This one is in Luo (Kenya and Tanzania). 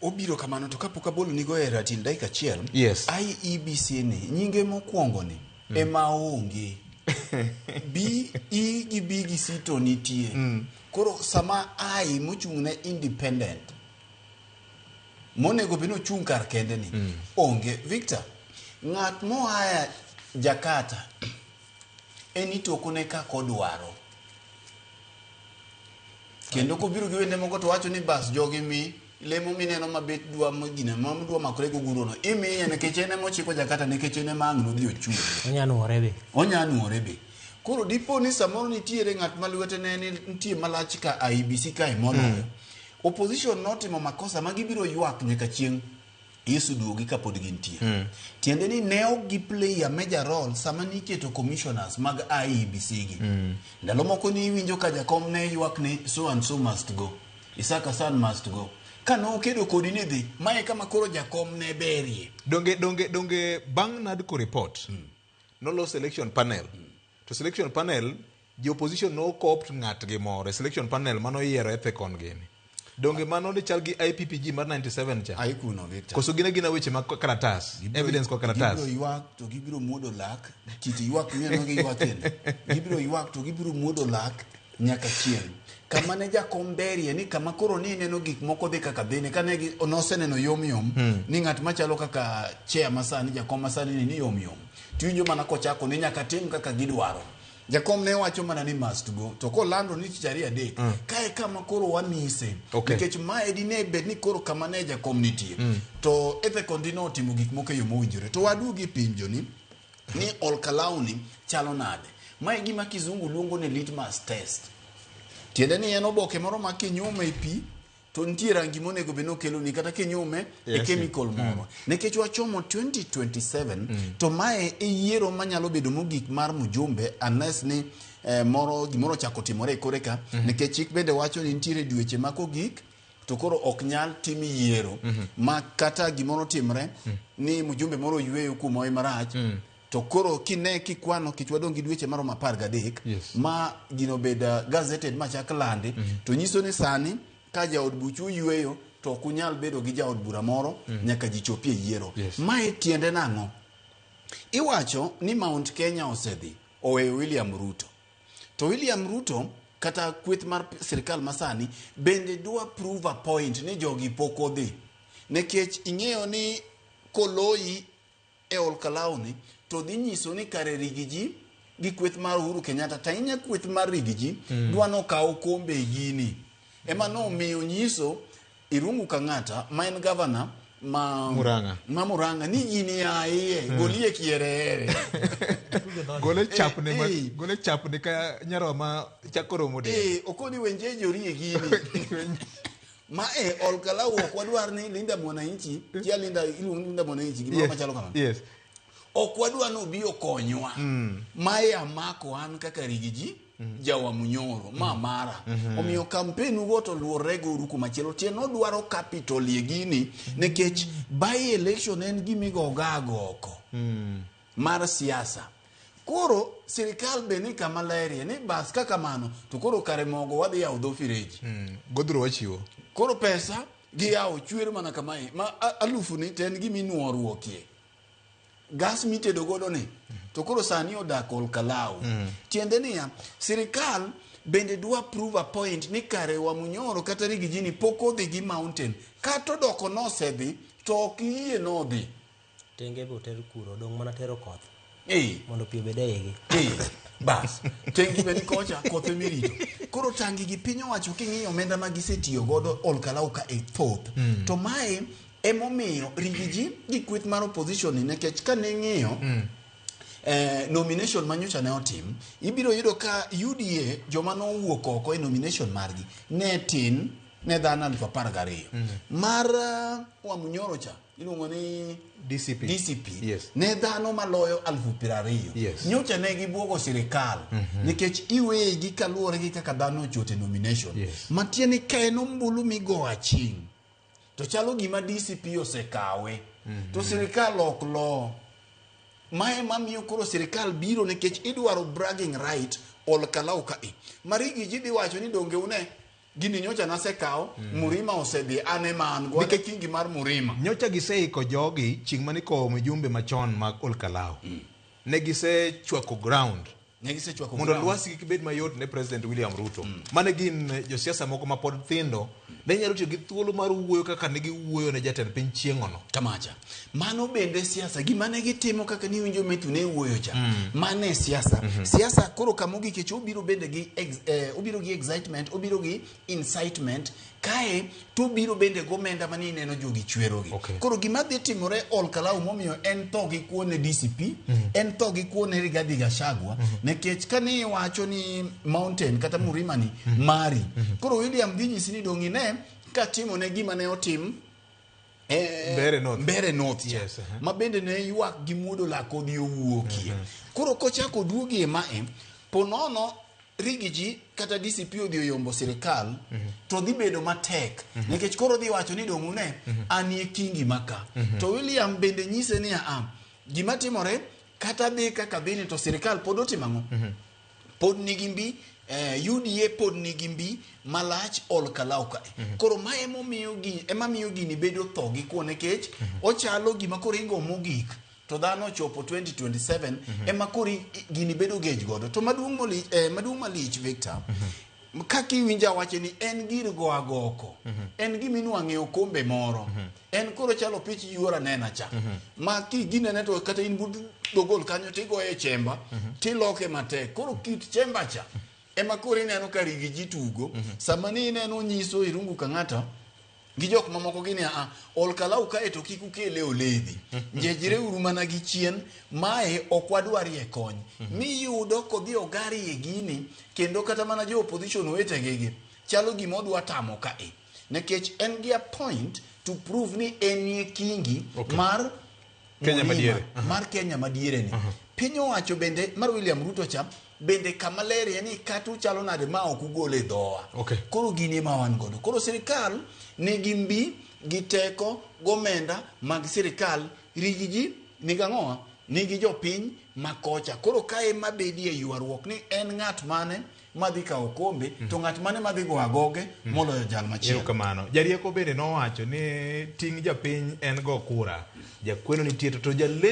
Obiro kamano to kapok abolo nigo e ratil dakika achiel. Yes. IEBC ni nyinge mokwongo ni ema onge. B, E gi B gi C to nitie. Koro sama I mochung' ne independent monego bed ni ochung' kar kende ni onge. Victor, ng'at moa Jakarta en itokone kaka odwaro. Kendo kobiro gi wende moko to wacho ni bas jogi mi lemo mineno mabet dwa gine ma dwa makore go guruno imiye nikech en ema ochiko Jakarta nikech en ema ang' nodhi ochung'. Onya nuore be. Onya nuore be. Koro dipo ni samoro nitiere ng'at ma lwete ne nitie malach ka IEBC kae moloyo. Opposition notimo makosa ma gibiro ywak nyaka chieng' Yesu duogi kapod gintie. Tiende ni ne ok gi play a major role sama niketo commissioners mag IEBC gi. Ndalo moko ni iwinjo ka jakom ne ywak ni so and so must go. Isaac Hassan must go. Ka nokedo kodi ni dhi, mae kama koro jakom ne berie. Donge bang' NADCO report nolos selection panel. To selection panel jo opposition no co-opt ng'atgi moro e selection panel manoyiero Ethekon gini. Donge mano ne chal gi IPPG mar 97 cha? Ai kuno Victor. Koso gin agina weche mag karatas, evidence kwa karatas. Gibiro ywak to gibiro muodo lak, kit ywak mineno giywakeni. Gibiro ywak to gibiro muodo lak nyaka chieng'. Kama ne jakom berie ni kama koro ni ineno gik moko dhi kaka dhine kane gi noseneno yom yom ni ng'at machalo kaka chair masani jakom masani ni ni yom yom. Tiwinjo mana kochako ni nyaka tim kaka gidwaro. Jakom ne wacho mana ni must go to kolando ni tich ariyo adek kae kama koro wamise nikech mae dine bed ni koro kama ne jakom nitie to Ethekon dine otimo gik moko e yo mowinjore to waduogi e penjo ni Olkalau ni chalo nade. Mae gima kizungu luongo ni litmus test. Tiende ni en oboke moro ma kinyume e pi to nitie rangi monego bed ni okeloni kata kinyume e chemical moro. Nikech wachomo 2027 to mae e yiero manyalo bedo mogik mar mjumbe unless ni moro gimoro ochako timore e kore ka nikech chik bende wacho ni nitiere dweche ma kogik to koro ok nyal tim yiero ma kata gimoro timre ni mjumbe moro oyweyo kuom owi marach to koro kine kikwano kech wadong' gi dweche maromo 13 ma gino bed gazetted machak landi to nyiso ni sani ka jaod buchu oyweyo to ok unyal bedo gi jaod bura moro nyaka ji chopie yiero. Mae tiende nang'o? Iwacho ni Mount Kenya osedhi oweyo William Ruto. To William Ruto kata kweth mar sirikal masani bende dwa prove a point ni jogi pok odhi. Nikech ing'eyo ni koloyi e Olkalau ni to dhi nyiso ni kare Rigiji gi kweth mar Uhuru Kenyatta to ahinya kweth mar Rigiji dwa nokaw kombe gini. Ema nomiyo nyiso Irungu Kang'ata ma en gavana ma Murang'a. ma Murang'a ni gini aiye golie kiereere. Gole chapne ma gole chapne ka nyarwa ma chako romo del. Okoni wenje jorie gini. Ma e Olkalau ok wadwar ni Linda Mwananchi, kia Linda iluongo ni Linda Mwananchi gimoro machalo kamano. Ok wadwar ni obi okonywa. Mae amako an kaka Rigiji Jawamunyoro ma mara. Omiyo campaign ugo to luorre go uru kumachielo. Tie nodwaro capital ye gini nikech by election en gimigo gago oko mar siasa. Koro sirikal be ni kama lerie ni bas kaka mano to koro kare mogo wadhi yawo dho fireji. Godhro wachiwo. Koro pesa giyawo chwer mana kamae ma alufu ni to en gima inuoruokie. Gas mitedo godo ni to koro sani odak Olkalau. Tiende niya, sirikal bende dwa prove a point ni kare Wamunyoro kata Rigiji ni pok odhi gi mountain. Kata odoko nosedhi to ok yie nodhi. Tenge be oter kuro, odong' mana tero koth. Mondo pi obed e igi. Bas, tengi be ni kocha, koth ema irito. Koro tangi gi piny owacho king'iyo omenda ma gisetiyo godo Olkalau ka e thoth. To mae emomiyo Rigiji gi kweth mar opposition ni nikech ka ne ng'iyo nomination ma nyocha ne otim, ibiro yudo ka UDA joma nowuok oko e nomination margi ne tin ne dhano 12,000. Mar Wamunyoro cha iluongo ni DCP. DCP. Ne dhano maloyo 20,000. Nyocha ne gibuogo sirikal nikech iwegi kaluwore gi kaka dhano ochote nomination. Matiende ni ka en ombulu migo aching' to chalo gima DCP osekawe. To sirikal ok lo. Mae mamiyo koro sirikal biro nikech idwaro bragging right Olkalau ka e. Marigi ji dhi wacho ni donge une Gini nyocha nasekawo, Murima osedhi, an ema an go, an e kingi mar Murima. Nyocha giseiko jogi chieng' mane ikowo mijumbe machon mag Olkalau. Ne gisechwako ground. Ne gisechwako mondo ground. lwasi kik bed mayot ne President William Ruto. Mane gin josiasa moko ma pod thindo, ne nyalo tiyo gi thuolo mar wuoyo kaka ne giwuoyo ne jatend piny chieng'ono. Kamacha. Mano bende siasa, gima ne gitimo kaka niwinjo Methu ne wuoyo cha. Mano e siasa. Siasa koro kama ogik echo obiro bende gi obiro gi excitement, obiro gi incitement, kae to obiro bende gomenda mane ineno jogi chwerogi. Koro gima dhi timore Olkalau momiyo en tho gi kuo ne DCP, en tho gi kuo ne Rigathi Gachagua, nikech kane iwacho ni Mountain kata Murima ni mari. Koro William dhi nyisi ni dong' ine ka timo ne gima ne otim Mbeere North. Mbeere North cha. Ma bende ne ywak gi muodo lak odhi owuokie. Koro kochako oduogie mae, po nono Rigiji kata DCP odhi oyombo sirikal, to dhi bedo matek. Nikech koro dhi wacho ni dong' une, anie kingi maka. To William bende nyise ni a, gima timore, kata dhi kaka dhi ni to sirikal pod otimo ang'o? Pod nigi mbi, UDA pod nigi mbi malach Olkalau kae. Koro ma ema miyo gini bedo tho gi kuo nikech ochalo gima koro igo mogik. To dhano ochopo 2027 ema koro gini bedo gej godo. To maduong' malich Victor, kaka iwinjo awacho ni en gir go agoko. En gima inwang'e e okombe moro. En koro chalo pich yuora nena cha. Ma kiginene to kata in but dogol kanyo tigoye e chemba, tiloke matek. Koro kit chemba cha ema koro ineno ka Rigiji ji tugo. Sama ni ineno nyiso Irungu Kang'ata gi jok mamoko gini a Olkalau kae to kik ukele oledhi. Njejre uru mana gi chien, mae ok wadwarie kony. Miyudo kodhi ogarie gini, kendo kata mana jo opposition wetegi chalo gima odwa tamo kae. Nikech en gi a point to prove ni enie kingi mar Kenya madiere. Mar Kenya madiere ni. Piny owacho bende mar William Ruto cha bende kama ler ni kata uchalo nade ma ok ugol e dhowa. Koro gini ema wan godo. Koro sirikal nigi mbi gi teko gomenda mag sirikal Rigiji nigi ang'owa? Nigi jopiny makocha. Koro kae ema bedie ywaruok ni en ng'at mane madhi kawo okombe to ng'at mane madhi go agoge moloyo jal machielo. Erokamano. Jarieko bende nowacho ni ting' japiny en go kura. Jakweno nitie to jalendo